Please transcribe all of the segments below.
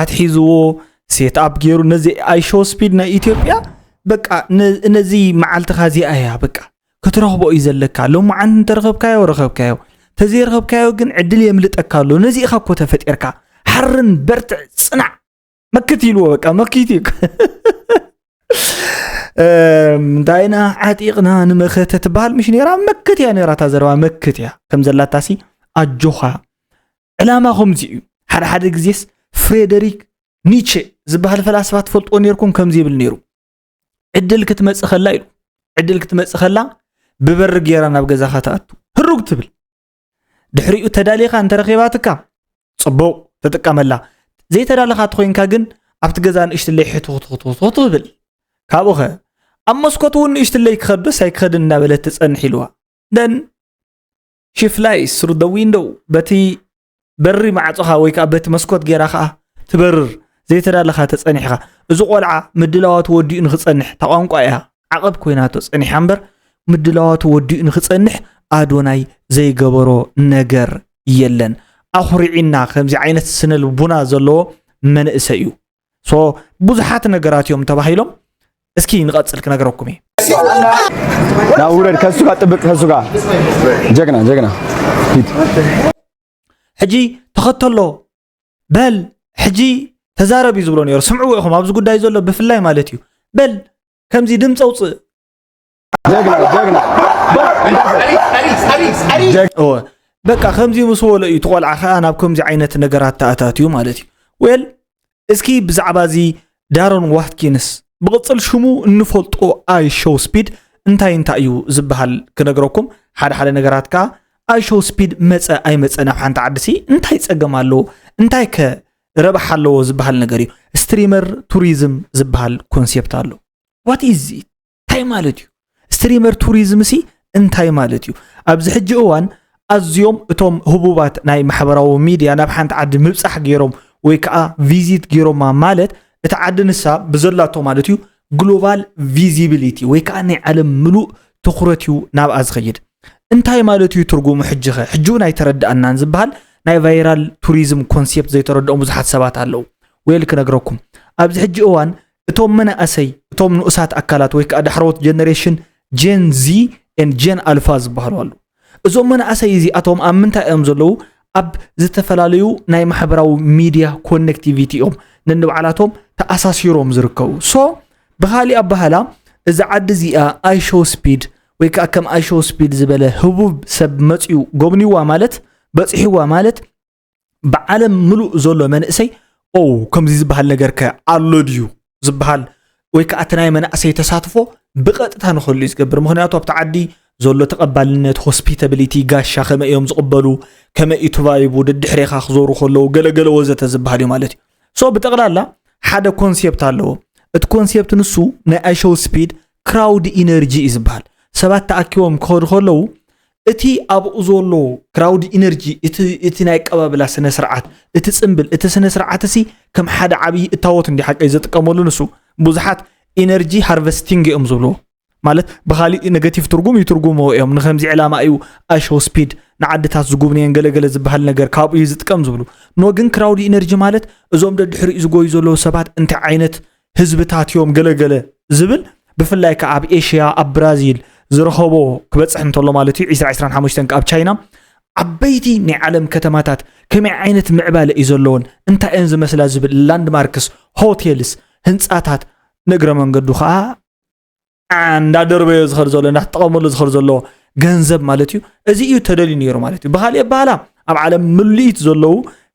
ቻት ሒዝዎ፣ ሴት ኣፕ ገይሩ፣ ነዚ ኣይ ሾው ስፒድ ናይ ኢትዮጵያ፣ በቃ፣ ነ-፣ ነዚ መዓልትኻ እዚኣ እያ፣ በቃ፣ ክትረኽቦ እዩ ዘለካ። ሎማዓንቲ እንተረኸብካዮ፣ ረኸብካዮ። ተዘይረኸብካዮ ግን ዕድል የምልጠካ ኣሎ። ነዚ ኢኻ እኮ ተፈጢርካ። ሓርን በርትዕ፣ ጽናዕ። መክት ኢልዎ፣ በቃ፣ መኪት እዩ። እም፣ እንታይ ኢና ዓጢቕና ንመኸተ ትበሃል ምሽ ነይራ? መክት እያ ነይራ፣ እታ ዘረባ መክት እያ። ከም ዘላታሲ ኣጆኻ። ዕላማ ከምዚ እዩ። ሓደ ሓደ ግዜስ ፍሬደሪክ ኒቼ ዝበሃል ፈላስፋ ትፈልጥዎ ነይርኩም? ከምዚ ይብል ነይሩ። ዕድል ክትመጽእ ከላ ኢሉ፣ ዕድል ክትመጽእ ከላ ብበሪ ጌራ ናብ ገዛኻ ትኣቱ። ህሩግ ትብል። ድሕሪኡ ተዳሊኻ እንተረኺባትካ፣ ጽቡቕ፣ ትጥቀመላ። ዘይተዳለኻ ተኾይንካ ግን ኣብቲ ገዛ ንእሽትለይ ሕትኹትኹትኹትኹ ትብል። ካብኡኸ ኣብ መስኮት እውን ንእሽትለይ ክኸዶስ ኣይክኸድን እናበለት ትጸንሕ ኢልዋ። Then she flies through the window፣ በቲ በሪ ማዕጾኻ ወይ ከኣ በቲ መስኮት ጌራ ከኣ ትበርር ዘይተዳለኻ ተጸኒሕኻ፣ እዚ ቆልዓ ምድላዋቱ ወዲኡ ንኽጸንሕ፣ እታ ቋንቋ እያ ዓቐብ ኮይናቶ ጸኒሓ እምበር፣ ምድላዋቱ ወዲኡ ንኽጸንሕ ኣዶናይ ዘይገበሮ ነገር የለን። ኣኹሪዒና ከምዚ ዓይነት ስነ ልቡና ዘለዎ መንእሰይ እዩ። ሶ ብዙሓት ነገራት እዮም ተባሂሎም። እስኪ ንቐጽል ክነግረኩም እየ። ና ውረድ ከሱ ጋር ጥብቅ ከሱ ጋር ጀግና ጀግና ሂድ። ሕጂ ተኸተሎ በል ሕጂ ተዛረብ እዩ ዝብሎ ነይሩ። ስምዕዎ ኢኹም ኣብዚ ጉዳይ ዘሎ ብፍላይ ማለት እዩ። በል ከምዚ ድምፂ ኣውፅእ ጀግና ጀግና እወ በቃ ከምዚ ምስ በሎ እዩ እቲ ቆልዓ ከዓ ናብ ከምዚ ዓይነት ነገራት ተኣታትዩ ማለት እዩ። ዌል እስኪ ብዛዕባ እዚ ዳሮን ዋትኪንስ ብቕፅል ሽሙ እንፈልጦ ኣይ ሾው ስፒድ እንታይ እንታይ እዩ ዝበሃል ክነግረኩም። ሓደ ሓደ ነገራት ከዓ ኣይ ሾው ስፒድ መፀ ኣይመፀ ናብ ሓንቲ ዓዲ ሲ እንታይ ፀገም ኣለዎ? እንታይ ከ ረብሓ ኣለዎ ዝበሃል ነገር እዩ። ስትሪመር ቱሪዝም ዝበሃል ኮንሴፕት ኣሎ። ዋት ኢዝ ኢት? እንታይ ማለት እዩ? ስትሪመር ቱሪዝም ሲ እንታይ ማለት እዩ? ኣብዚ ሕጂ እዋን ኣዝዮም እቶም ህቡባት ናይ ማሕበራዊ ሚድያ ናብ ሓንቲ ዓዲ ምብፃሕ ገይሮም ወይ ከዓ ቪዚት ገይሮማ ማለት እታ ዓዲ ንሳ ብዘላቶ ማለት እዩ ግሎባል ቪዚቢሊቲ ወይ ከዓ ናይ ዓለም ምሉእ ትኹረት እዩ ናብኣ ዝኸይድ። እንታይ ማለት እዩ ትርጉሙ? ሕጂ ኸ ሕጂ እውን ኣይተረድኣናን ዝበሃል ናይ ቫይራል ቱሪዝም ኮንሴፕት ዘይተረድኦም ብዙሓት ሰባት ኣለዉ። ዌል ክነግረኩም ኣብዚ ሕጂ እዋን እቶም መናእሰይ እቶም ንኡሳት ኣካላት ወይ ከዓ ዳሕረዎት ጀነሬሽን ጀን ዚ ን ጀን ኣልፋ ዝበሃሉ ኣሉ። እዞም መናእሰይ እዚኣቶም ኣብ ምንታይ እዮም ዘለዉ? ኣብ ዝተፈላለዩ ናይ ማሕበራዊ ሚድያ ኮኔክቲቪቲ እዮም ነንባዕላቶም ተኣሳሲሮም ዝርከቡ። ሶ ብኻሊእ ኣባህላ እዚ ዓዲ እዚኣ ኣይ ሾው ስፒድ ወይ ከዓ ከም ኣይ ሾው ስፒድ ዝበለ ህቡብ ሰብ መፅዩ ጎብኒዋ ማለት በፂሕዋ ማለት ብዓለም ምሉእ ዘሎ መንእሰይ ኦ ከምዚ ዝበሃል ነገር ከ ኣሎ ድዩ ዝበሃል ወይ ከዓ እቲ ናይ መናእሰይ ተሳትፎ ብቐጥታ ንኸሉ እዩ ዝገብር። ምክንያቱ ኣብቲ ዓዲ ዘሎ ተቐባልነት፣ ሆስፒታብሊቲ፣ ጋሻ ከመይ እዮም ዝቕበሉ፣ ከመይ እዩ እቲ ቫይቡ፣ ደድሕሬኻ ክዞሩ ከለዉ ገለገለ ወዘተ ዝበሃል እዩ ማለት እዩ። ሶ ብጠቕላላ ሓደ ኮንሴፕት ኣለዎ። እቲ ኮንሴፕት ንሱ ናይ ኣይ ሾው ስፒድ ክራውድ ኢነርጂ እዩ ዝበሃል። ሰባት ተኣኪቦም ክኸዱ ከለዉ እቲ ኣብኡ ዘሎ ክራውድ ኢነርጂ እቲ ናይ ኣቀባብላ ስነ ስርዓት እቲ ፅምብል እቲ ስነ ስርዓት እሲ ከም ሓደ ዓብዪ እታወት እንዲ ሓቀይ ዝጥቀመሉ ንሱ ብዙሓት ኢነርጂ ሃርቨስቲንግ እዮም ዝብልዎ። ማለት ብኻሊእ ኔጋቲቭ ትርጉም ይትርጉምዎ እዮም። ንከምዚ ዕላማ እዩ ኣይ ሾው ስፒድ ንዓድታት ዝጉብንየን ገለገለ ዝበሃል ነገር ካብኡ እዩ ዝጥቀም ዝብሉ። ኖ ግን ክራውድ ኢነርጂ ማለት እዞም ደድሕሪኡ ዝጎዩ ዘለዉ ሰባት እንታይ ዓይነት ህዝብታት እዮም ገለገለ ዝብል ብፍላይ ከዓ ኣብ ኤሽያ ኣብ ብራዚል ዝረኸቦ ክበፅሕ እንተሎ ማለት እዩ ዕስራ ዕስራን ሓሙሽተን ኣብ ቻይና ዓበይቲ ናይ ዓለም ከተማታት ከመይ ዓይነት ምዕባለ እዩ ዘለዎን እንታይ እየን ዝመስላ ዝብል ላንድማርክስ ሆቴልስ ህንፃታት ንእግረ መንገዱ ከዓ እንዳደርበዮ ዝኸድ ዘሎ እንዳተጠቐመሉ ዝኸድ ዘሎ ገንዘብ ማለት እዩ። እዚ እዩ ተደልዩ ነይሩ ማለት እዩ። ብኻሊእ ኣባህላ ኣብ ዓለም ምልኢት ዘለዉ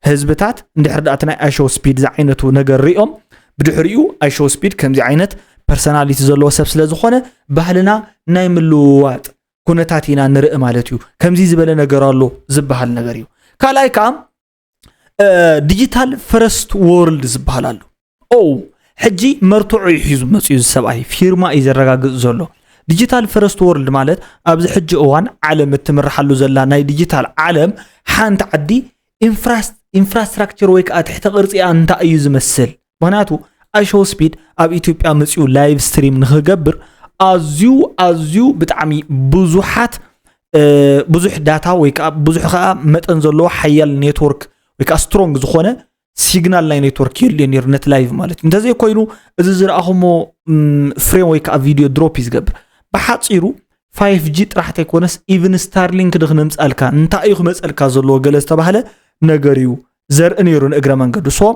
ህዝብታት እንድሕር ዳኣ እቲ ናይ ኣይ ሾው ስፒድ ዝዓይነቱ ነገር ሪኦም ብድሕሪኡ ኣይ ሾው ስፒድ ከምዚ ዓይነት ፐርሰናሊቲ ዘለዎ ሰብ ስለ ዝኾነ ባህልና ናይ ምልውዋጥ ኩነታት ኢና ንርኢ ማለት እዩ። ከምዚ ዝበለ ነገር ኣሎ ዝበሃል ነገር እዩ። ካልኣይ ከዓ ዲጂታል ፈረስት ወርልድ ዝበሃል ኣሎ። ኦ ሕጂ መርትዖ እዩ ሒዙ መፅኡ እዚ ሰብኣይ ፊርማ እዩ ዘረጋግፅ ዘሎ። ዲጂታል ፈረስት ወርልድ ማለት ኣብዚ ሕጂ እዋን ዓለም እትምርሓሉ ዘላ ናይ ዲጂታል ዓለም ሓንቲ ዓዲ ኢንፍራስትራክቸር ወይ ከዓ ትሕተ ቅርፂኣ እንታይ እዩ ዝመስል? ምክንያቱ ኣይ ሾው ስፒድ ኣብ ኢትዮጵያ መፅኡ ላይቭ ስትሪም ንክገብር ኣዝዩ ኣዝዩ ብጣዕሚ ብዙሓት ብዙሕ ዳታ ወይ ከዓ ብዙሕ ከዓ መጠን ዘለዎ ሓያል ኔትወርክ ወይ ከዓ ስትሮንግ ዝኾነ ሲግናል ናይ ኔትወርክ የድልዮ ነይሩ ነቲ ላይቭ ማለት እዩ። እንተዘይኮይኑ እዚ ዝረኣኹሞ ፍሬም ወይ ከዓ ቪድዮ ድሮፕ እዩ ዝገብር። ብሓፂሩ ፋይፍ ጂ ጥራሕ ተይኮነስ ኢቭን ስታርሊንክ ዶ ክነምፃልካ እንታይ እዩ ክመፀልካ ዘለዎ ገለ ዝተባህለ ነገር እዩ ዘርኢ ነይሩ ንእግረ መንገዱ። ሶ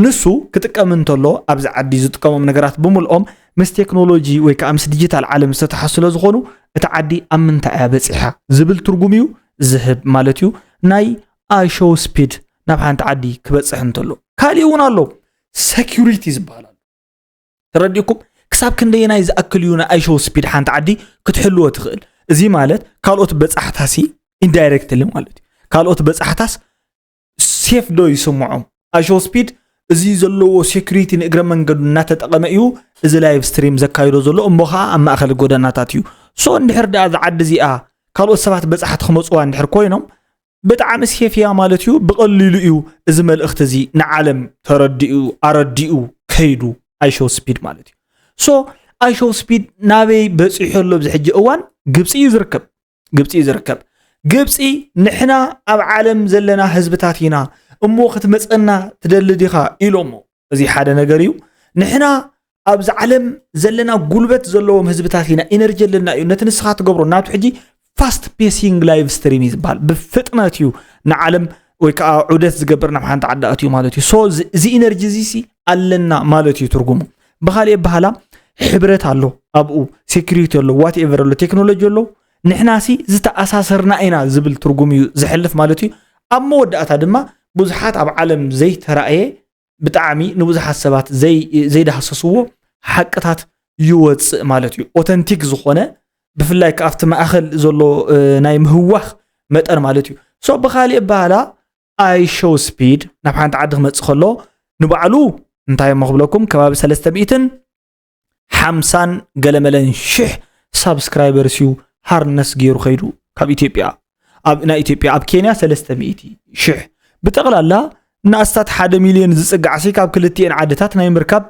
ንሱ ክጥቀም እንተሎ ኣብዚ ዓዲ ዝጥቀሞም ነገራት ብምልኦም ምስ ቴክኖሎጂ ወይ ከዓ ምስ ዲጂታል ዓለም ዝተተሓሱ ስለ ዝኾኑ እቲ ዓዲ ኣብ ምንታይ እያ በፂሓ ዝብል ትርጉም እዩ ዝህብ ማለት እዩ። ናይ ኣይ ሾው ስፒድ ናብ ሓንቲ ዓዲ ክበፅሕ እንተሎ ካሊእ እውን ኣሎ ሰኪሪቲ ዝበሃል ኣሎ። ተረዲእኩም ክሳብ ክንደየናይ ዝኣክል እዩ ንኣይ ሾው ስፒድ ሓንቲ ዓዲ ክትሕልዎ ትኽእል? እዚ ማለት ካልኦት በፃሕታሲ ኢንዳይሬክትሊ ማለት እዩ ካልኦት በፃሕታስ ሴፍ ዶ ይስምዖም? ኣይ ሾው ስፒድ እዚ ዘለዎ ሴኩሪቲ ንእግረ መንገዱ እናተጠቐመ እዩ እዚ ላይቭ ስትሪም ዘካይዶ ዘሎ እሞ ከዓ ኣብ ማእኸል ጎደናታት እዩ። ሶ እንድሕር ደኣ ዝዓዲ እዚኣ ካልኦት ሰባት በፃሕቲ ክመፅዋ እንድሕር ኮይኖም ብጣዕሚ ሴፍ እያ ማለት እዩ። ብቐሊሉ እዩ እዚ መልእኽቲ እዚ ንዓለም ተረዲኡ ኣረዲኡ ከይዱ። I show speed ማለት እዩ። So I show speed ናበይ በፂሑ ኣሎ ኣብዚ ሕጂ እዋን? ግብፂ እዩ ዝርከብ። ግብፂ እዩ ዝርከብ። ግብፂ ንሕና ኣብ ዓለም ዘለና ህዝብታት ኢና እሞ ክትመፀና ትደሊ ዲኻ ኢሎሞ። እዚ ሓደ ነገር እዩ። ንሕና ኣብዚ ዓለም ዘለና ጉልበት ዘለዎም ህዝብታት ኢና፣ ኢነርጂ ኣለና እዩ። ነቲ ንስኻ ትገብሮ ናቱ ሕጂ ፋስት ፔሲንግ ላይቭ ስትሪም እዩ ዝበሃል። ብፍጥነት እዩ ንዓለም ወይ ከዓ ዑደት ዝገብር ናብ ሓንቲ ዓዲ ኣትዩ ማለት እዩ። So እዚ ኢነርጂ እዚ ሲ ኣለና ማለት እዩ ትርጉሙ። ብካሊእ ኣበሃላ ሕብረት ኣሎ ኣብኡ፣ ሴኩሪቲ ኣሎ፣ ዋትኤቨር ኣሎ፣ ቴክኖሎጂ ኣሎ። ንሕና ሲ ዝተኣሳሰርና ኢና ዝብል ትርጉም እዩ ዘሕልፍ ማለት እዩ። ኣብ መወዳእታ ድማ ብዙሓት ኣብ ዓለም ዘይተራእየ ብጣዕሚ ንብዙሓት ሰባት ዘይዳህሰስዎ ሓቅታት ይወፅእ ማለት እዩ። ኦተንቲክ ዝኾነ ብፍላይ ከ ኣብቲ ማእኸል ዘሎ ናይ ምህዋኽ መጠን ማለት እዩ። ሶ ብካሊእ ኣበሃላ I show speed ናብ ሓንቲ ዓዲ ክመፅእ ከሎ ንባዕሉ እንታይ እሞ ክብለኩም ከባቢ ሰለስተ ሚእትን ሓምሳን ገለመለን ሽሕ ሳብስክራይበርስ እዩ ሃርነስ ገይሩ ከይዱ ካብ ኢትዮጵያ። ኣብ ናይ ኢትዮጵያ ኣብ ኬንያ ሰለስተ ሚእቲ ሽሕ ብጠቕላላ ንኣስታት ሓደ ሚልዮን ዝፅጋዕ ሲ ካብ ክልቲኤን ዓድታት ናይ ምርካብ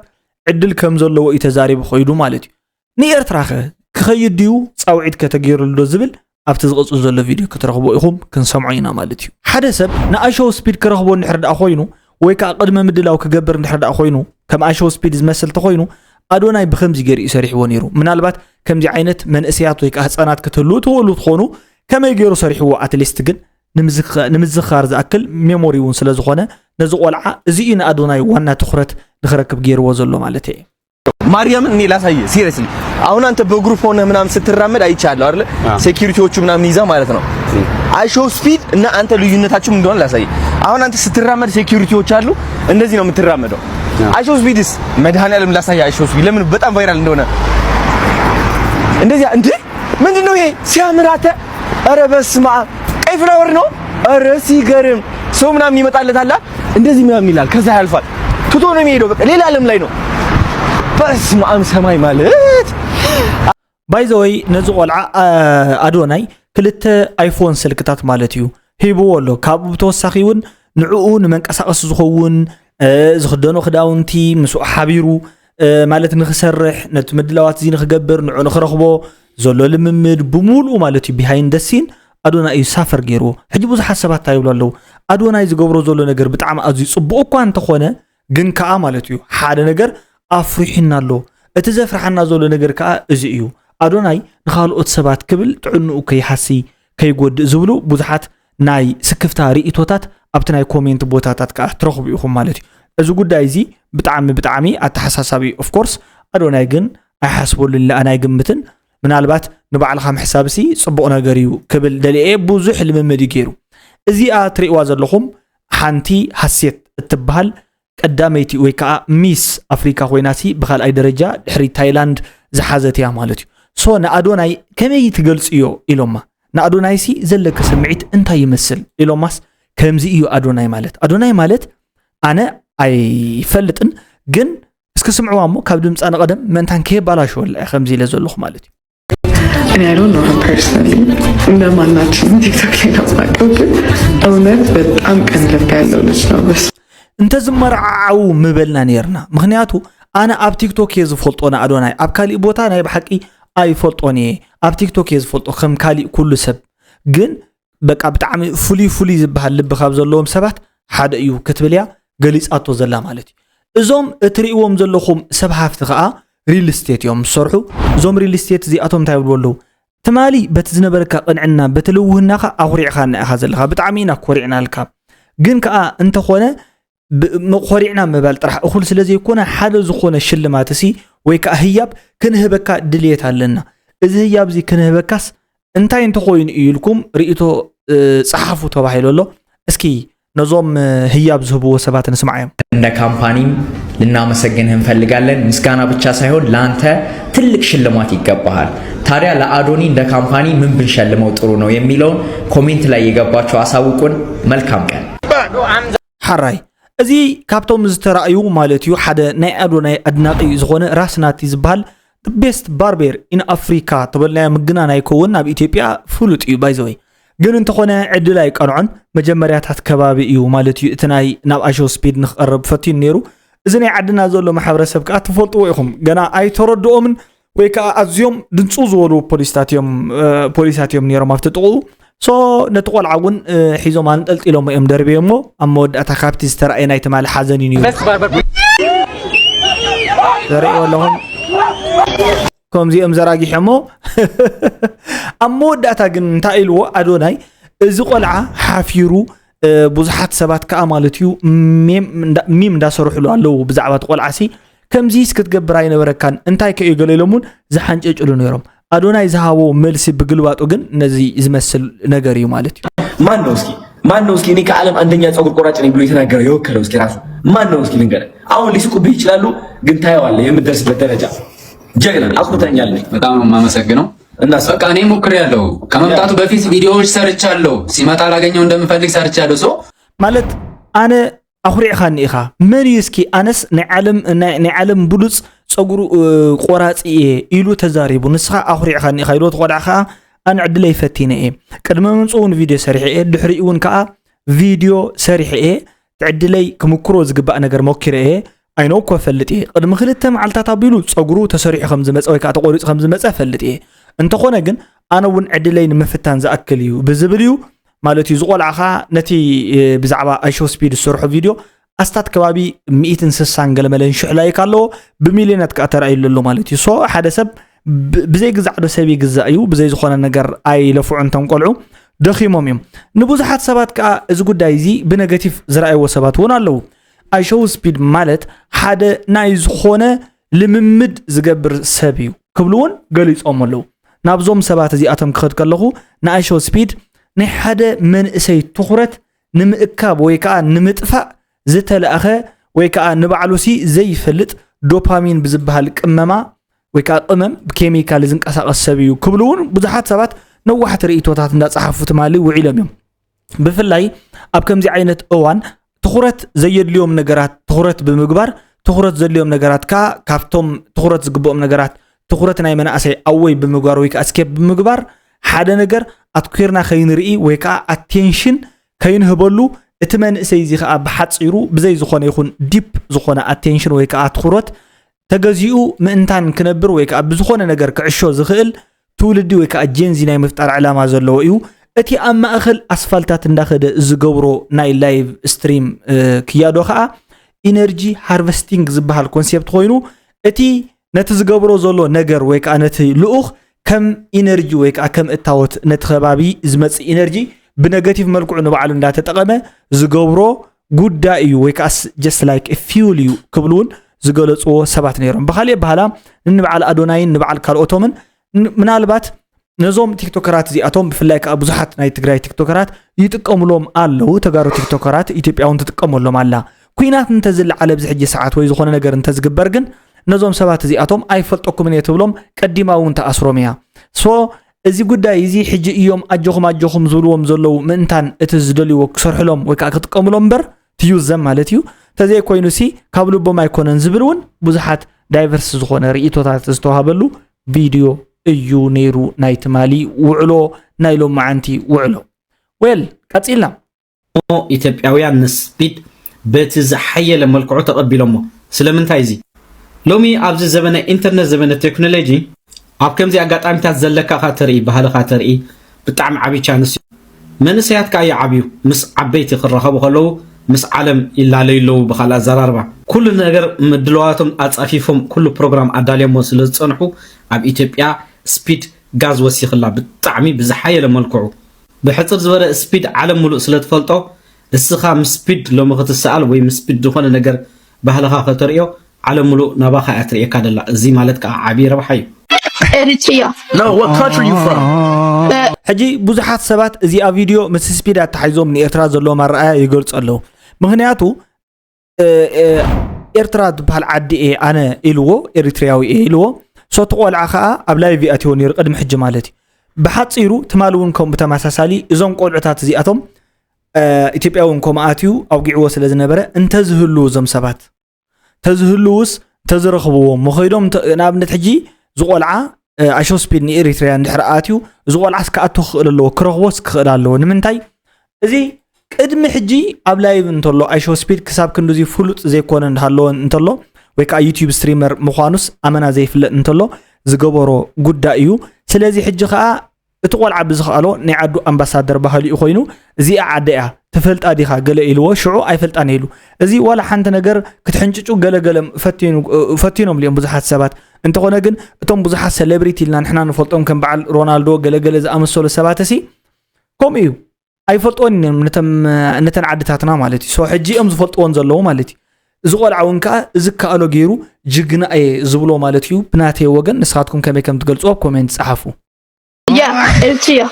ዕድል ከም ዘለዎ እዩ ተዛሪቡ ከይዱ ማለት እዩ። ንኤርትራ ከ ክኸይድ ድዩ ፃውዒት ከተገይሩሉ ዶ ዝብል ኣብቲ ዝቕፅል ዘሎ ቪድዮ ክትረኽቦ ኢኹም ክንሰምዖ ኢና ማለት እዩ። ሓደ ሰብ ንኣሾው ስፒድ ክረኽቦ እንድሕር ደኣ ኮይኑ ወይ ከዓ ቅድመ ምድላው ክገብር እንድሕር ደኣ ኮይኑ ከም ኣሾው ስፒድ ዝመስል ተኮይኑ ኣዶናይ ብከምዚ ገይሩ እዩ ሰሪሕዎ ነይሩ። ምናልባት ከምዚ ዓይነት መንእሰያት ወይ ከዓ ህፃናት ክትህልው ትኽእሉ ትኾኑ ከመይ ገይሩ ሰሪሕዎ ኣትሊስት ግን ንምዝኻር ዝኣክል ሜሞሪ እውን ስለ ዝኾነ ነዚ ቆልዓ እዚ እዩ ንኣዶናይ ዋና ትኹረት ንክረክብ ገይርዎ ዘሎ ማለት እየ። ማርያምን እኔ ላሳየ ሲሪየስሊ አሁን አንተ በግሩፕ ሆነ ምናምን ስትራመድ አይቻለሁ አይደለ? ሴኩሪቲዎቹ ምናምን ይዛ ማለት ነው። አይ ሾው ስፒድ እና አንተ ልዩነታችሁ ምን እንደሆነ ላሳየ። አሁን አንተ ስትራመድ ሴኩሪቲዎች አሉ፣ እንደዚህ ነው የምትራመደው። አይ ሾው ስፒድስ መድኃኒዓለም ላሳየ። አይ ሾው ስፒድ ለምን በጣም ቫይራል እንደሆነ እንደዚህ እንዴ ምንድን ነው ይሄ ሲያምር አተ ኧረ በስመ አብ ቀይ ፍላወር ነው። ኧረ ሲገርም ሰው ምናምን ይመጣለታል እንደዚህ ምናምን ይላል። ከዛ ያልፋል ትቶ ነው የሚሄደው። በቃ ሌላ ዓለም ላይ ነው። በስመ አብ ሰማይ ማለት ባይዘወይ ነዚ ቆልዓ ኣዶናይ ክልተ ኣይፎን ስልክታት ማለት እዩ ሂብዎ ኣሎ። ካብኡ ብተወሳኺ እውን ንዕኡ ንመንቀሳቐሲ ዝኸውን ዝኽደኖ ክዳውንቲ ምስኡ ሓቢሩ ማለት ንኽሰርሕ ነቲ ምድላዋት እዚ ንኽገብር ንዑ ንኽረኽቦ ዘሎ ልምምድ ብምሉኡ ማለት እዩ behind the scene ኣዶናይ እዩ ሳፈር ገይርዎ። ሕጂ ብዙሓት ሰባት እንታይ ይብሉ ኣለዉ ኣዶናይ ዝገብሮ ዘሎ ነገር ብጣዕሚ ኣዝዩ ፅቡቕ እኳ እንተኾነ ግን ከዓ ማለት እዩ ሓደ ነገር ኣፍሪሑና ኣሎ። እቲ ዘፍርሓና ዘሎ ነገር ከዓ እዚ እዩ። ኣዶናይ ንኻልኦት ሰባት ክብል ጥዕንኡ ከይሃሲ ከይጎድእ ዝብሉ ብዙሓት ናይ ስክፍታ ርእቶታት ኣብቲ ናይ ኮሜንት ቦታታት ከዓ ትረኽቡ ኢኹም ማለት እዩ። እዚ ጉዳይ እዚ ብጣዕሚ ብጣዕሚ ኣተሓሳሳቢ እዩ። ኦፍኮርስ ኣዶናይ ግን ኣይሓስበሉን ኢለ ኣነ ኣይግምትን። ምናልባት ንባዕልኻ ምሕሳብሲ ፅቡቕ ነገር እዩ ክብል ደሊየ ብዙሕ ልምምድ እዩ ገይሩ። እዚኣ ትሪእዋ ዘለኹም ሓንቲ ሃሴት እትበሃል ቀዳመይቲ ወይ ከዓ ሚስ ኣፍሪካ ኮይናሲ ብካልኣይ ደረጃ ድሕሪ ታይላንድ ዝሓዘት እያ ማለት እዩ። ሶ ንኣዶናይ ከመይ ትገልፅዮ ኢሎማ። ንኣዶናይሲ ዘለኪ ስምዒት እንታይ ይመስል ኢሎማስ ከምዚ እዩ ኣዶናይ ማለት። ኣዶናይ ማለት ኣነ ኣይፈልጥን ግን እስኪ ስምዕዋ እሞ ካብ ድምፃ ንቐደም ምእንታን ከየባላሸወላ እየ ከምዚ ኢለ ዘለኹ ማለት እዩ። እኔ I don't know her personally እንደማናችንም ቲክቶክ ላይ ነው የማውቀው፣ ግን እውነት በጣም ቅን ልብ ያለው ልጅ ነው። በስ እንተዝመርዓዓው ምበልና ነርና። ምኽንያቱ ኣነ ኣብ ቲክቶክ እየ ዝፈልጦ ንኣዶናይ፣ ኣብ ካሊእ ቦታ ናይ ብሓቂ ኣይፈልጦን እየ። ኣብ ቲክቶክ እየ ዝፈልጦ ከም ካሊእ ኩሉ ሰብ። ግን በቃ ብጣዕሚ ፍሉይ ፍሉይ ዝበሃል ልቢ ካብ ዘለዎም ሰባት ሓደ እዩ ክትብል እያ ገሊፃቶ ዘላ ማለት እዩ። እዞም እትርእይዎም ዘለኹም ሰብ ሃፍቲ ከዓ ሪል ስቴት እዮም ዝሰርሑ። እዞም ሪል ስቴት እዚኣቶም እንታይ ይብሉ ኣለዉ? ትማሊ በቲ ዝነበረካ ቅንዕና በቲ ልውህናኻ ኣኹሪዕኻና ኢኻ ዘለኻ። ብጣዕሚ ኢና ኮሪዕናልካ። ግን ከዓ እንተኾነ ኮሪዕና ምባል ጥራሕ እኹል ስለ ዘይኮነ ሓደ ዝኾነ ሽልማት እሲ ወይ ከዓ ህያብ ክንህበካ ድልየት ኣለና። እዚ ህያብ እዚ ክንህበካስ እንታይ እንተኾይኑ እዩ ኢልኩም ርእይቶ ፀሓፉ ተባሂሉ ኣሎ። እስኪ ነዞም ህያብ ዝህብዎ ሰባት ንስማዓዮም። እንደ ካምፓኒም ልናመሰግንህ እንፈልጋለን። ምስጋና ብቻ ሳይሆን ለአንተ ትልቅ ሽልማት ይገባሃል። ታዲያ ለአዶኒ እንደ ካምፓኒ ምን ብንሸልመው ጥሩ ነው የሚለውን ኮሜንት ላይ የገባችሁ አሳውቁን። መልካም ቀን። ሓራይ እዚ ካብቶም ዝተራእዩ ማለት እዩ ሓደ ናይ ኣዶናይ ኣድናቂ ዝኾነ ራስ ናቲ ዝበሃል ቤስት ባርቤር ኢን ኣፍሪካ ተበልናዮ ምግናን ኣይከውን ኣብ ኢትዮጵያ ፍሉጥ እዩ ባይዘወይ ግን እንተኾነ ዕድል ኣይቀንዖን። መጀመርያታት ከባቢ እዩ ማለት እዩ እቲ ናይ ናብ ኣሸው ስፒድ ንክቐርብ ፈቲኑ ነይሩ። እዚ ናይ ዓድና ዘሎ ማሕበረሰብ ከዓ ትፈልጥዎ ኢኹም፣ ገና ኣይተረድኦምን ወይ ከዓ ኣዝዮም ድንፁ ዝበሉ ፖሊስታት እዮም እ፣ ፖሊሳት እዮም ነይሮም ኣብቲ ጥቕኡ። ሶ ነቲ ቆልዓ እውን እ፣ ሒዞም ኣንጠልጢሎሞ እዮም ደርብዮሞ። ኣብ መወዳእታ ካብቲ ዝተረኣየ ናይ ትማሊ ሓዘን እዩ ነይሩ። ዘርእዎ ኣለኹም ከምዚኦም ዘራጊሖሞ ኣብ መወዳእታ ግን እንታይ ኢልዎ ኣዶናይ፣ እዚ ቆልዓ ሓፊሩ እ፣ ብዙሓት ሰባት ከዓ ማለት እዩ ሜም እንዳ- ሚም እንዳሰርሕሉ ኣለዉ ብዛዕባ እቲ ቆልዓ ሲ ከምዚ ክትገብር ኣይነበረካን እንታይ ከእዩ ገለ ኢሎም እውን ዝሓንጨጭሉ ነይሮም። ኣዶናይ ዝሃቦ መልሲ ብግልባጡ ግን ነዚ ዝመስል ነገር እዩ ማለት እዩ። ማን ነው እስኪ ማን ነው እስኪ እኔ ከዓለም አንደኛ ፀጉር ቆራጭ ነኝ ብሎ የተናገረው የወከለው እስኪ ራሱ ማን ነው እስኪ ልንገር። አሁን ሊስቁብህ ይችላሉ፣ ግን ታየዋለህ የምትደርስበት ደረጃ። ጀግና አኩርተኛል። በጣም ነው የማመሰግነው። እና በቃ እኔ ሞክሬያለሁ። ከመምጣቱ በፊት ቪዲዮዎች ሰርቻለሁ። ሲመጣ ላገኘው እንደምፈልግ ሰርቻለሁ። ሶ ማለት ኣነ ኣኹሪዕኻኒ ኢኻ። መን እዩ እስኪ ኣነስ ናይ ዓለም ናይ ናይ ዓለም ብሉፅ ፀጉሩ እ፣ ቆራፂ እየ ኢሉ ተዛሪቡ። ንስኻ ኣኹሪዕኻኒ ኢኻ ኢሉ። እቲ ቆልዓ ከዓ ኣነ ዕድለይ ፈቲነ እየ። ቅድሚ ምምፅኡ እውን ቪድዮ ሰሪሐ እየ። ድሕሪኡ እውን ከዓ ቪድዮ ሰሪሐ እየ። ዕድለይ ክምክሮ ዝግባእ ነገር ሞኪረ እየ። ኣይነው እኮ እፈልጥ እየ። ቅድሚ ክልተ መዓልታት ኣቢሉ ፀጉሩ ተሰሪሑ ከም ዝመፀ ወይ ከዓ ተቆሪፁ ከም ዝመፀ እፈልጥ እየ። እንተኾነ ግን ኣነ እውን ዕድለይ ንምፍታን ዝኣክል እዩ ብዝብል እዩ ማለት እዩ። ዝቆልዓ ከዓ ነቲ እ፣ ብዛዕባ ኣሾ ስፒድ ዝሰርሖ ቪድዮ ኣስታት ከባቢ ሚእትን ስሳን ገለመለን ሽሕ ላይክ ኣለዎ። ብሚልዮናት ከዓ ተራእዩ ኣሎ ማለት እዩ። ሶ ሓደ ሰብ ብ- ብዘይ ግዛዕ ዶ ሰብ ይግዛእ እዩ። ብዘይ ዝኾነ ነገር ኣይለፍዑ እንቶም ቆልዑ ደኺሞም እዮም። ንብዙሓት ሰባት ከዓ እዚ ጉዳይ እዚ ብነገቲቭ ዝረኣይዎ ሰባት እውን ኣለዉ። ኣሾው ስፒድ ማለት ሓደ ናይ ዝኾነ ልምምድ ዝገብር ሰብ እዩ ክብሉ እውን ገሊፆም ኣለዉ። ናብዞም ሰባት እዚኣቶም ክኸድ ከለኹ ንኣሾው ስፒድ ናይ ሓደ መንእሰይ ትኹረት ንምእካብ ወይ ከዓ ንምጥፋእ ዝተለኣኸ ወይ ከዓ ንባዕሉሲ ዘይፈልጥ ዶፓሚን ብዝበሃል ቅመማ ወይ ከዓ ቅመም ብኬሚካል ዝንቀሳቐስ ሰብ እዩ ክብሉ እውን ብዙሓት ሰባት ነዋሕቲ ርእይቶታት እንዳፀሓፉ ትማሊ ውዒሎም እዮም። ብፍላይ ኣብ ከምዚ ዓይነት እዋን ትኹረት ዘየድልዮም ነገራት ትኹረት ብምግባር ትኹረት ዘድልዮም ነገራት ከዓ ካብቶም ትኹረት ዝግብኦም ነገራት ትኹረት ናይ መናእሰይ ኣወይ ብምግባር ወይ ከዓ ስኬፕ ብምግባር ሓደ ነገር ኣትኲርና ከይንርኢ ወይ ከዓ ኣቴንሽን ከይንህበሉ እቲ መንእሰይ እዚ ከዓ ብሓፂሩ ብዘይ ዝኾነ ይኹን ዲፕ ዝኾነ ኣቴንሽን ወይ ከዓ ትኹረት ተገዚኡ ምእንታን ክነብር ወይ ከዓ ብዝኾነ ነገር ክዕሾ ዝኽእል ትውልዲ ወይ ከዓ ጀንዚ ናይ ምፍጣር ዕላማ ዘለዎ እዩ። እቲ ኣብ ማእኸል ኣስፋልታት እንዳኸደ ዝገብሮ ናይ ላይቭ ስትሪም ክያዶ ከዓ ኢነርጂ ሃርቨስቲንግ ዝበሃል ኮንሴፕት ኮይኑ እቲ ነቲ ዝገብሮ ዘሎ ነገር ወይ ከዓ ነቲ ልኡኽ ከም ኢነርጂ ወይ ከዓ ከም እታወት ነቲ ከባቢ ዝመፅእ ኢነርጂ ብነገቲቭ መልክዑ ንባዕሉ እንዳተጠቐመ ዝገብሮ ጉዳይ እዩ ወይ ከዓ just like fuel እዩ ክብሉ እውን ዝገለፅዎ ሰባት ነይሮም። ብካሊእ ኣበሃላ ንንበዓል ኣዶናይን ንበዓል ካልኦቶምን ን- ምናልባት ነዞም ቲክቶከራት እዚኣቶም ብፍላይ ከዓ ብዙሓት ናይ ትግራይ ቲክቶከራት ይጥቀሙሎም ኣለዉ። ተጋሩ ቲክቶከራት ኢትዮጵያ እውን ትጥቀመሎም ኣላ። ኩናት እንተዝለዓል ኣብዚ ሕጂ ሰዓት ወይ ዝኾነ ነገር እንተዝግበር ግን ነዞም ሰባት እዚኣቶም ኣይፈልጠኩምን እየ ትብሎም ቀዲማ እውን ተኣስሮም እያ። ሶ እዚ ጉዳይ እዚ ሕጂ እዮም ኣጆኹም ኣጆኹም ዝብልዎም ዘለዉ ምእንታን እቲ ዝደልይዎ ክሰርሕሎም ወይ ከዓ ክጥቀምሎም እምበር ትዩዘም ማለት እዩ። ተዘይኮይኑ ሲ ካብ ልቦም ኣይኮነን ዝብል እውን ብዙሓት ዳይቨርስ ዝኾነ ርእይቶታት ዝተዋሃበሉ ቪድዮ እዩ ነይሩ ናይ ትማሊ ውዕሎ ናይ ሎማዓንቲ ውዕሎ። ዌል ቀፂልና። ኢትዮጵያውያን ንስፒድ በቲ ዝሓየለ መልክዑ ተቐቢሎሞ። ስለምንታይ እዚ? ሎሚ ኣብዚ ዘበነ ኢንተርነት ዘበነ ቴክኖሎጂ ኣብ ከምዚ ኣጋጣሚታት ዘለካ ካ ተርኢ ባህልኻ ተርኢ ብጣዕሚ ዓብዪ ቻንስ እዩ። መንእሰያት ከኣ ይዓብዩ ምስ ዓበይቲ ክራኸቡ ከለዉ ምስ ዓለም ይላለዩ ኣለዉ ብኻልእ ኣዘራርባ ኩሉ ነገር ምድልዋቶም ኣጻፊፎም ኩሉ ፕሮግራም ኣዳልዮሞ ስለ ዝጸንሑ ኣብ ኢትዮጵያ ስፒድ ጋዝ ወሲኽላ ብጣዕሚ ብዝሓየለ መልክዑ ብሕጽር ዝበለ ስፒድ ዓለም ሙሉእ ስለ ትፈልጦ እስኻ ምስ ስፒድ ሎሚ ክትሰኣል ወይ ምስ ስፒድ ዝኾነ ነገር ባህልኻ ከተርእዮ ዓለም ሙሉእ ናባኻ እያ ትርእየካ ደላ። እዚ ማለት ከኣ ዓቢ ረብሓ እዩ። Eritrea. No, what country you from? ሕጂ ብዙሓት ሰባት እዚኣ ቪድዮ ምስ ስፒድ ኣተሓሒዞም ንኤርትራ ዘለዎም ኣረኣያ ይገልጹ ኣለዉ። ምክንያቱ እ፣ እ፣ ኤርትራ ትበሃል ዓዲ እየ ኣነ ኢልዎ፣ ኤሪትሪያዊ እየ ኢልዎ። ሶቲ ቆልዓ ከዓ ኣብ ላይቭ ይኣትዎ ነይሩ ቅድሚ ሕጂ ማለት እዩ። ብሓፂሩ ትማሊ እውን ከምኡ ብተመሳሳሊ እዞም ቆልዑታት እዚኣቶም እ፣ ኢትዮጵያ እውን ከምኡ ኣትዩ ኣውጊዕዎ ስለ ዝነበረ እንተዝህሉ እዞም ሰባት ተዝህልውስ እንተዝረኽብዎም መኸይዶም እንተ- ንኣብነት ሕጂ ዝቆልዓ ኣሾ ስፒድ ንኤሪትሪያ እንድሕር ኣትዩ፣ እዚ ቆልዓስ ክኣቱ ክኽእል ኣለዎ፣ ክረኽቦስ ክኽእል ኣለዎ። ንምንታይ? እዚ ቅድሚ ሕጂ ኣብ ላይቭ እንተሎ ኣሾ ስፒድ ክሳብ ክንድዚ ፍሉጥ ዘይኮነ እንዳሃለወ እንተሎ፣ ወይ ከዓ ዩቲዩብ ስትሪመር ምዃኑስ ኣመና ዘይፍለጥ እንተሎ ዝገበሮ ጉዳይ እዩ። ስለዚ ሕጂ ከዓ እቲ ቆልዓ ብዝኸኣሎ ናይ ዓዱ ኣምባሳደር ባህሊኡ ኮይኑ፣ እዚኣ ዓደ እያ፣ ትፈልጣ ዲኻ ገለ ኢልዎ፣ ሽዑ ኣይፈልጣን ኢሉ። እዚ ዋላ ሓንቲ ነገር ክትሕንጭጩ ገለገለ ፈቲኑ-፣ ፈቲኖም እዮም ብዙሓት ሰባት። እንተኾነ ግን እቶም ብዙሓት ሴሌብሪቲ ኢልና ንሕና ንፈልጦም ከም በዓል ሮናልዶ ገለገለ ዝኣመሰሉ ሰባት እሲ ከምኡ እዩ። ኣይፈልጥዎን እዮም ነተም-፣ ነተን ዓድታትና ማለት እዩ። ሶ ሕጂ እዮም ዝፈልጥዎን ዘለዉ ማለት እዩ። እዚ ቆልዓ እውን ከዓ እዚ ከኣሎ ገይሩ ጅግና እየ ዝብሎ ማለት እዩ። ብናተይ ወገን ንስኻትኩም ከመይ ከም ትገልፅዎ ኣብ ኮሜንት ጸሓፉ። Yeah, it's here.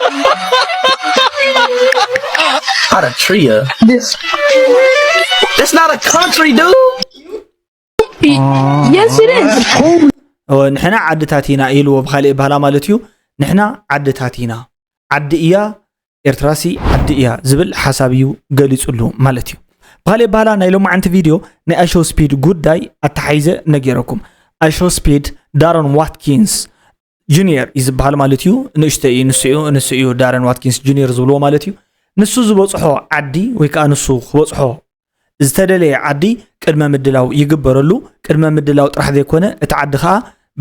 Not a tria. This. That's not a country, dude. Yes, it is. ኦ፣ ንሕና ዓድታት ኢና ኢልዎ ብካሊእ ባህላ ማለት እዩ። ንሕና ዓድታት ኢና፣ ዓዲ እያ ኤርትራሲ ዓዲ እያ ዝብል ሓሳብ እዩ ገሊጹሉ ማለት እዩ። ብካሊእ ባህላ ናይ ሎማዓንቲ ቪድዮ ናይ ኣሾ ስፒድ ጉዳይ ኣተሓይዘ ነጊረኩም። ኣሾ ስፒድ ዳሮን ዋትኪንስ ጁኒየር እዩ ዝበሃል ማለት እዩ። ንእሽቶ እዩ፣ ንሱ እዩ፣ ንሱ እዩ ዳረን ዋትኪንስ ጁኒየር ዝብልዎ ማለት እዩ። ንሱ ዝበፅሖ ዓዲ ወይ ከዓ ንሱ ክበፅሖ ዝተደለየ ዓዲ ቅድመ ምድላው ይግበረሉ። ቅድመ ምድላው ጥራሕ ዘይኮነ እቲ ዓዲ ከዓ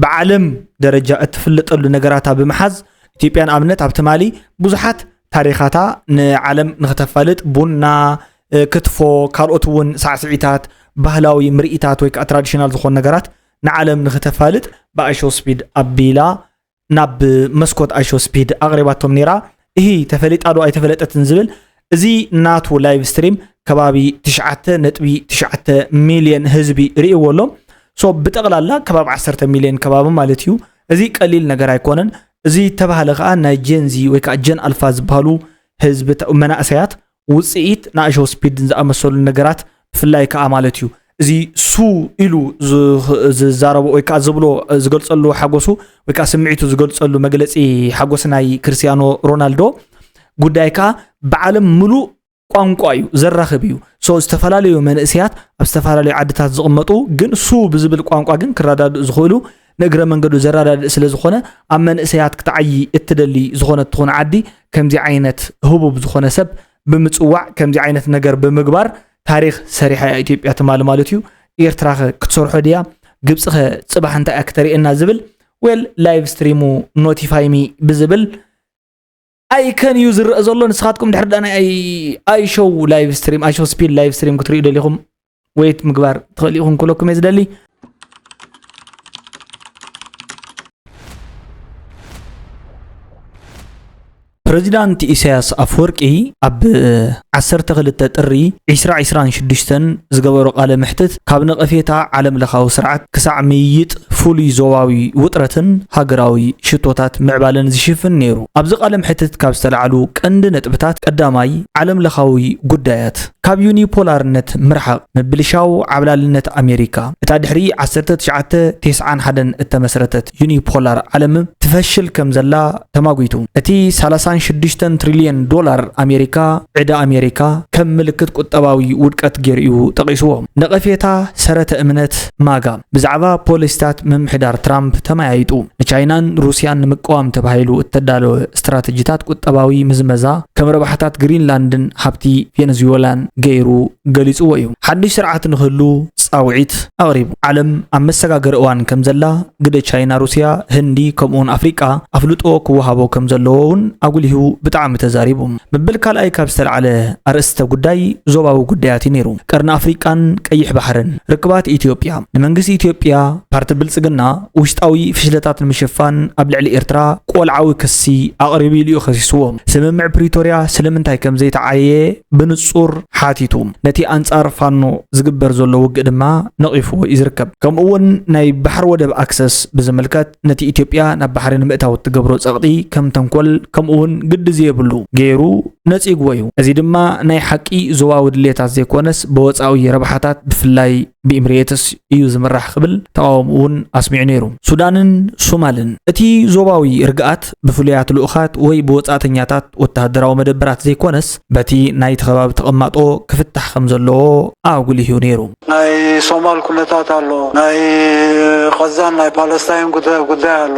ብዓለም ደረጃ እትፍለጠሉ ነገራታ ብምሓዝ ኢትዮጵያ ንኣብነት ኣብ ትማሊ ብዙሓት ታሪኻታ ንዓለም ንክተፋልጥ ቡና፣ ክትፎ፣ ካልኦት እውን ሳዕስዒታት፣ ባህላዊ ምርኢታት ወይ ከዓ ትራዲሽናል ዝኾኑ ነገራት ንዓለም ንክተፋልጥ ብኣሾ ስፒድ ኣቢላ ናብ መስኮት ኣሾ ስፒድ ኣቕሪባቶም ነይራ። እሂ ተፈሊጣ ዶ ኣይተፈለጠትን ዝብል እዚ ናቱ ላይቭ ስትሪም ከባቢ ትሽዓተ ነጥቢ ትሽዓተ ሚልዮን ህዝቢ ርእይዎ ኣሎ። ሶ ብጠቕላላ ከባቢ ዓሰርተ ሚልዮን ከባቢ ማለት እዩ። እዚ ቀሊል ነገር ኣይኮነን። እዚ ተባህለ ከዓ ናይ ጀን ዚ ወይ ከዓ ጀን ኣልፋ ዝበሃሉ ህዝቢ መናእሰያት ውፅኢት ንኣሾ ስፒድን ዝኣመሰሉ ነገራት ብፍላይ ከዓ ማለት እዩ እዚ ሱ ኢሉ ዝዛረቦ ወይ ከዓ ዝብሎ ዝገልፀሉ ሓጎሱ ወይ ከዓ ስምዒቱ ዝገልፀሉ መግለፂ ሓጎስ ናይ ክርስቲያኖ ሮናልዶ ጉዳይ ከዓ ብዓለም ምሉእ ቋንቋ እዩ ዘራኽብ እዩ። ሶ ዝተፈላለዩ መንእሰያት ኣብ ዝተፈላለዩ ዓድታት ዝቕመጡ ግን ሱ ብዝብል ቋንቋ ግን ክረዳድኡ ዝኽእሉ ንእግረ መንገዱ ዘረዳድእ ስለ ዝኾነ ኣብ መንእሰያት ክትዓዪ እትደሊ ዝኾነት ትኹን ዓዲ ከምዚ ዓይነት ህቡብ ዝኾነ ሰብ ብምፅዋዕ ከምዚ ዓይነት ነገር ብምግባር ታሪኽ ሰሪሓ እያ ኢትዮጵያ ትማሊ ማለት እዩ። ኤርትራኸ ክትሰርሖ ድያ? ግብፅኸ ፅባሕ እንታይ እያ ክተርእየና ዝብል well live stream ኡ notify me ብዝብል ኣይከን እዩ ዝረኣ ዘሎ። ንስኻትኩም ድሕር ዳ ናይ ኣይ ኣይ ሾው ላይቭ ስትሪም ኣይ ሾው ስፒድ ላይቭ ስትሪም ክትርእዩ ደሊኹም ዌይት ምግባር ትኽእል ኢኹም ክብለኩም እየ ዝደሊ። ፕረዚዳንት ኢሳያስ ኣፈወርቂ ኣብ ዓሰርተ ክልተ ጥሪ ዕስራ ዕስራን ሽዱሽተን ዝገበሮ ቃለ መሕትት ካብ ነቐፌታ ዓለም ለኻዊ ስርዓት ክሳዕ ምይይጥ ፍሉይ ዞባዊ ውጥረትን ሃገራዊ ሽቶታት ምዕባለን ዝሽፍን ነይሩ። ኣብዚ ቃለ መሕትት ካብ ዝተላዕሉ ቀንዲ ነጥብታት ቀዳማይ ዓለም ለኻዊ ጉዳያት፣ ካብ ዩኒፖላርነት ምርሓቕ፣ ምብልሻው ዓብላልነት ኣሜሪካ፣ እታ ድሕሪ ዓሰርተ ትሽዓተ ተስዓን ሓደን እተመስረተት ዩኒፖላር ዓለም ትፈሽል ከም ዘላ ተማጒቱ። እቲ ሰላሳን ሽዱሽተን ትሪልዮን ዶላር ኣሜሪካ ዕዳ ኣሜሪካ ከም ምልክት ቁጠባዊ ውድቀት ገይሩ እዩ ጠቒስዎ። ነቐፌታ ሰረተ እምነት ማጋ ብዛዕባ ፖሊሲታት ምምሕዳር ትራምፕ ተመያይጡ። ንቻይናን ሩስያን ንምቅዋም ተባሂሉ እተዳለወ ስትራተጂታት ቁጠባዊ ምዝመዛ ከም ረብሓታት ግሪንላንድን ሃብቲ ቬነዙዌላን ገይሩ ገሊጽዎ እዩ። ሓድሽ ስርዓት ንክህሉ ጻውዒት ኣቕሪቡ። ዓለም ኣብ መሰጋገሪ እዋን ከም ዘላ ግደ ቻይና፣ ሩስያ፣ ህንዲ ከምኡውን ኣፍሪቃ ኣፍልጦ ክወሃቦ ከም ዘለዎ እውን ኣጉሊሁ ብጣዕሚ ተዛሪቡ። መበል ካልኣይ ካብ ዝተላዕለ ኣርእስተ ጉዳይ ዞባዊ ጉዳያት እዩ ነይሩ። ቀርኒ ኣፍሪቃን ቀይሕ ባሕርን፣ ርክባት ኢትዮጵያ። ንመንግስቲ ኢትዮጵያ ፓርቲ ብልጽግና ውሽጣዊ ፍሽለታት ንምሽፋን ኣብ ልዕሊ ኤርትራ ቆልዓዊ ክሲ ኣቕሪቡ ኢሉ እዩ ከሲስዎ። ስምምዕ ፕሪቶርያ ስለምንታይ ከም ዘይተዓየ ብንጹር ሓቲቱ። ነቲ ኣንጻር ፋኖ ዝግበር ዘሎ ውግእ ድማ ነቒፍዎ እዩ ዝርከብ። ከምኡ እውን ናይ ባሕሪ ወደብ ኣክሰስ ብዝምልከት ነቲ ኢትዮጵያ ናብ ባሕሪ ንምእታው እትገብሮ ጸቕጢ ከም ተንኮል ከምኡ እውን ግዲ ዘየብሉ ገይሩ ነጺግዎ እዩ። እዚ ድማ ናይ ሓቂ ዞባዊ ድሌታት ዘይኮነስ ብወጻዊ ረብሓታት ብፍላይ ብኢምሬትስ እዩ ዝምራሕ ክብል ተቓውምኡ እውን ኣስሚዑ ነይሩ። ሱዳንን ሶማልን። እቲ ዞባዊ ርግኣት ብፍሉያት ልኡኻት ወይ ብወጻእተኛታት ወተሃደራዊ መደበራት ዘይኮነስ በቲ ናይቲ ከባቢ ተቐማጦ ክፍታሕ ከም ዘለዎ ኣጉሊሁ ነይሩ። ናይ ሶማል ኩነታት ኣሎ፣ ናይ ቐዛን ናይ ፓለስታይን ጉዳይ ኣሎ፣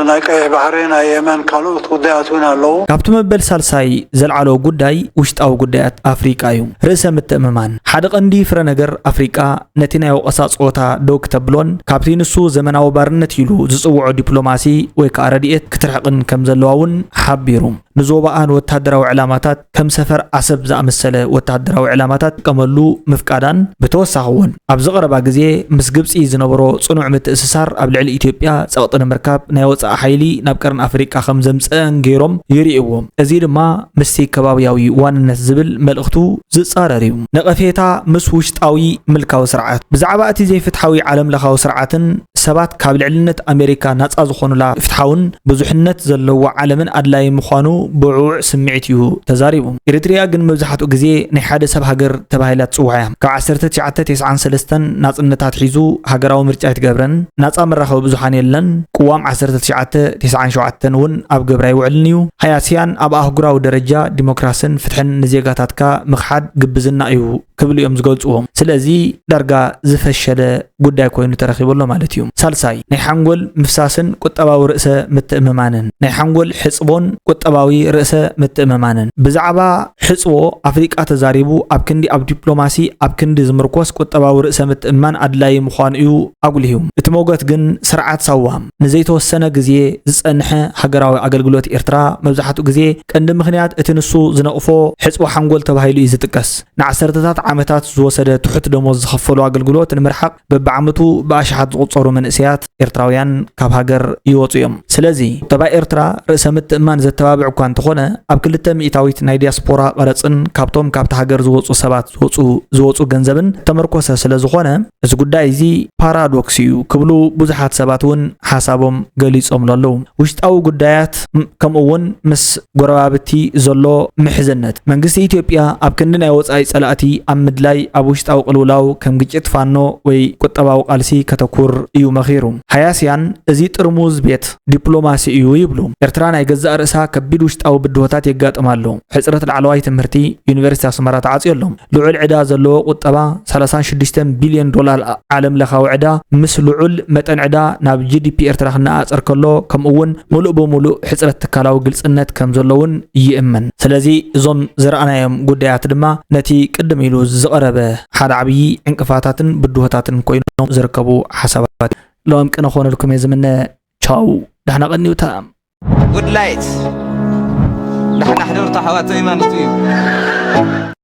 ናይ ቀይሕ ባሕሪ፣ ናይ የመን ካልኦት ጉዳያት እውን ኣለዉ። ካብቲ መበል ሳልሳይ ዘልዓሎ ጉዳይ ውሽጣዊ ጉዳያት ኣፍሪቃ እዩ። ርእሰ ምትእምማን ሓደ ቀንዲ ፍረ ነገር ኣፍሪቃ ነቲ ናይ ወቐሳ ጸወታ ደው ክተብሎን ካብቲ ንሱ ዘመናዊ ባርነት ኢሉ ዝጽውዖ ዲፕሎማሲ ወይ ከዓ ረድኤት ክትርሕቕን ከም ዘለዋ እውን ሓቢሩ። ንዞባኣን ወታደራዊ ዕላማታት ከም ሰፈር ዓሰብ ዝኣመሰለ ወታደራዊ ዕላማታት ጥቀመሉ ምፍቃዳን ብተወሳኺ እውን ኣብዚ ቀረባ ግዜ ምስ ግብፂ ዝነበሮ ጽኑዕ ምትእስሳር ኣብ ልዕሊ ኢትዮጵያ ጸቕጢ ንምርካብ ናይ ወፃኢ ሓይሊ ናብ ቀርኒ ኣፍሪቃ ከም ዘምፀአን ገይሮም ይርእይዎ። እዚ ድማ ምስቲ ከባብያዊ ዋንነት ዝብል መልእኽቱ ዝፃረር እዩ። ነቐፌታ ምስ ውሽጣዊ ምልካዊ ስርዓት። ብዛዕባ እቲ ዘይፍትሓዊ ዓለም ለኻዊ ስርዓትን ሰባት ካብ ልዕልነት ኣሜሪካ ናጻ ዝኾኑላ ፍትሓውን ብዙሕነት ዘለዎ ዓለምን ኣድላዪ ምዃኑ ብውዕውዕ ስምዒት እዩ ተዛሪቡ። ኤሪትሪያ ግን መብዛሕትኡ ግዜ ናይ ሓደ ሰብ ሃገር ተባሂላ ትጽዋዕ እያ። ካብ ዓሰርተ ትሽዓተ ተስዓን ሰለስተን ናጽነታ ኣትሒዙ ሃገራዊ ምርጫ ኣይትገብረን፣ ናጻ መራኸቢ ብዙሓን የለን፣ ቅዋም ዓሰርተ ትሽዓተ ተስዓን ሸውዓተን እውን ኣብ ግብሪ ኣይውዕልን እዩ። ሃያስያን ኣብ ኣህጉራዊ ደረጃ ዲሞክራስን ፍትሕን ንዜጋታትካ ምኽሓድ ግብዝና እዩ ክብሉ እዮም ዝገልጽዎ። ስለዚ ዳርጋ ዝፈሸለ ጉዳይ ኮይኑ ተረኺቡ ኣሎ ማለት እዩ። ሳልሳይ፣ ናይ ሓንጎል ምፍሳስን ቁጠባዊ ርእሰ ምትእምማንን። ናይ ሓንጎል ሕጽቦን ቁጠባዊ ርእሰ ምትእምማንን። ብዛዕባ ሕጽቦ ኣፍሪቃ ተዛሪቡ ኣብ ክንዲ ኣብ ዲፕሎማሲ ኣብ ክንዲ ዝምርኮስ ቁጠባዊ ርእሰ ምትእምማን ኣድላዪ ምዃኑ እዩ ኣጉሊሁ። እቲ ሞገት ግን ስርዓት ሳዋ ንዘይተወሰነ ግዜ ዝጸንሐ ሃገራዊ ኣገልግሎት ኤርትራ መብዛሕትኡ ግዜ ቀንዲ ምኽንያት እቲ ንሱ ዝነቕፎ ሕጽቦ ሓንጎል ተባሂሉ እዩ ዝጥቀስ። ንዓሰርተታት ዓመታት ዝወሰደ ትሑት ደሞዝ ዝኸፈሉ ኣገልግሎት ንምርሓቕ በብዓመቱ ብኣሽሓት ዝቑጸሩ መንእሰያት ኤርትራውያን ካብ ሃገር ይወጹ እዮም። ስለዚ ቁጠባ ኤርትራ ርእሰ ምትእምማን ዘተባብዕ እኳ እንተኾነ ኣብ ክልተ ሚእታዊት ናይ ዲያስፖራ ቀረጽን ካብቶም ካብቲ ሃገር ዝወጹ ሰባት ዝወጹ ዝወጹ ገንዘብን ተመርኮሰ ስለ ዝኾነ እዚ ጉዳይ እዚ ፓራዶክስ እዩ ክብሉ ብዙሓት ሰባት እውን ሓሳቦም ገሊጾምሉ ኣለዉ። ውሽጣዊ ጉዳያት ም- ከምኡ እውን ምስ ጎረባብቲ ዘሎ ምሕዝነት። መንግስቲ ኢትዮጵያ ኣብ ክንዲ ናይ ወጻኢ ጸላእቲ ኣብ ምድላይ ኣብ ውሽጣዊ ቅልውላው ከም ግጭት ፋኖ ወይ ቁጠባዊ ቃልሲ ከተኩር እዩ መኺሩ። ሃያስያን እዚ ጥርሙዝ ቤት ዲፕሎማሲ እዩ ይብሉ። ኤርትራ ናይ ገዛእ ርእሳ ከቢድ ውሽጣዊ ብድሆታት የጋጥማ ኣሎ። ሕጽረት ላዕለዋይ ትምህርቲ፣ ዩኒቨርሲቲ ኣስመራ ተዓጽዮ ኣሎ። ልዑል ዕዳ ዘለዎ ቁጠባ፣ ሰላሳን ሽዱሽተን ቢልዮን ዶላር ዓለም ለኻዊ ዕዳ፣ ምስ ልዑል መጠን ዕዳ ናብ ጂ ዲ ፒ ኤርትራ ክነኣጸር ከሎ፣ ከምኡ እውን ምሉእ ብምሉእ ሕጽረት ትካላዊ ግልጽነት ከም ዘሎ እውን ይእመን። ስለዚ እዞም ዝረኣናዮም ጉዳያት ድማ ነቲ ቅድም ኢሉ ዝቐረበ ሓደ ዓብዪ ዕንቅፋታትን ብድሆታትን ኮይኖም ዝርከቡ ሓሳባት ሎም ቅነ ክኾነልኩም እየ ዝምነ። ቻው፣ ዳሕና ቀንዩታ። ጉድ ላይት። ዳሕና ሕደሩ ኣሕዋተይ ማለት እዩ።